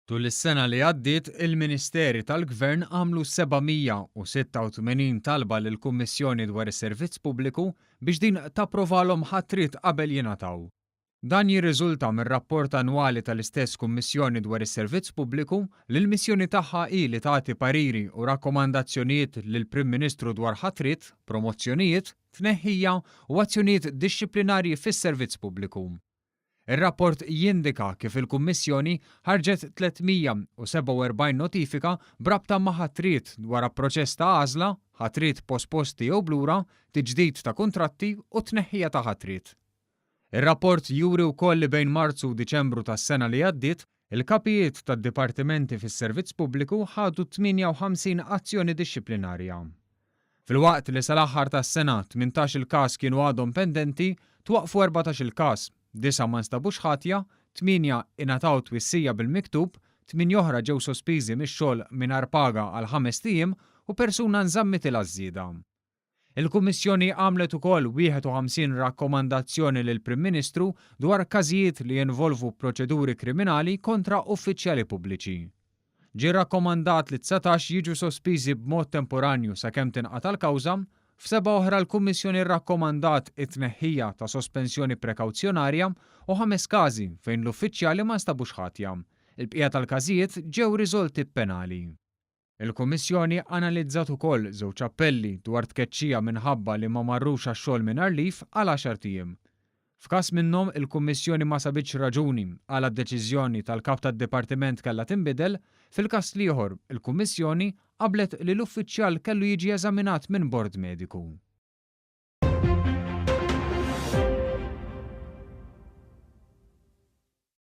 Tul is-sena li għaddiet, il-Ministeri tal-Gvern għamlu 786 talba lill-Kummissjoni dwar is-Servizz Pubbliku biex din tapprovalhom ħatriet qabel jingħataw. Dan jirriżulta mir-rapport annwali tal-istess Kummissjoni dwar is-Servizz Pubbliku li l-missjoni tagħha hi li tagħti pariri u rakkomandazzjonijiet lill-Prim Ministru dwar ħatriet, promozzjonijiet, tneħħija u azzjonijiet dixxiplinarji fis-Servizz Pubbliku. Ir-rapport jindika kif il-Kummissjoni ħarġet 347 notifika b'rabta ma' ħatriet wara proċess ta' għażla, ħatriet posposti jew b'lura, tiġdid ta' kuntratti u tneħħija ta' ħatriet. Ir-rapport juri wkoll li bejn Marzu u Diċembru tas-sena li għaddiet, il-kapijiet tad-dipartimenti fis-Servizz Pubbliku ħadu 58 azzjoni dixxiplinarja. Filwaqt li sal-aħħar tas-sena 18-il każ kienu għadhom pendenti, twaqqfu 14-il każ, disgħa ma nstabux ħatja, tmienja ingħataw twissija bil-miktub, tmienja oħra ġew sospiżi mix-xogħol mingħajr paga għal ħamest ijiem u persuna nżammitilha ż-żieda. Il-Kummissjoni għamlet ukoll 51 rakkomandazzjoni lill-Prim Ministru dwar każijiet li jinvolvu proċeduri kriminali kontra uffiċjali pubbliċi. Ġie rrakkomandat li 19 jiġu sospiżi b'mod temporanju sakemm tinqata' l-kawża, f'sebgħa oħra l-Kummissjoni rrakkomandat it-tneħħija ta' sospensjoni prekawzjonarja u ħames każi fejn l-uffiċjali ma nstabux ħatja. Il-bqija tal-każijiet ġew riżolti b'penali. Il-Kummissjoni analizzat ukoll żewġ appelli dwar tkeċċija minħabba li ma marrux għax-xogħol mingħajr leave għal għaxart ijiem. F'każ minnhom, il-Kummissjoni ma sabitx raġuni għala d-deċiżjoni tal-Kap tad-Dipartiment kellha tinbidel, fil-każ l-ieħor, il-Kummissjoni qablet li l-uffiċjal kellu jiġi eżaminat minn bord mediku.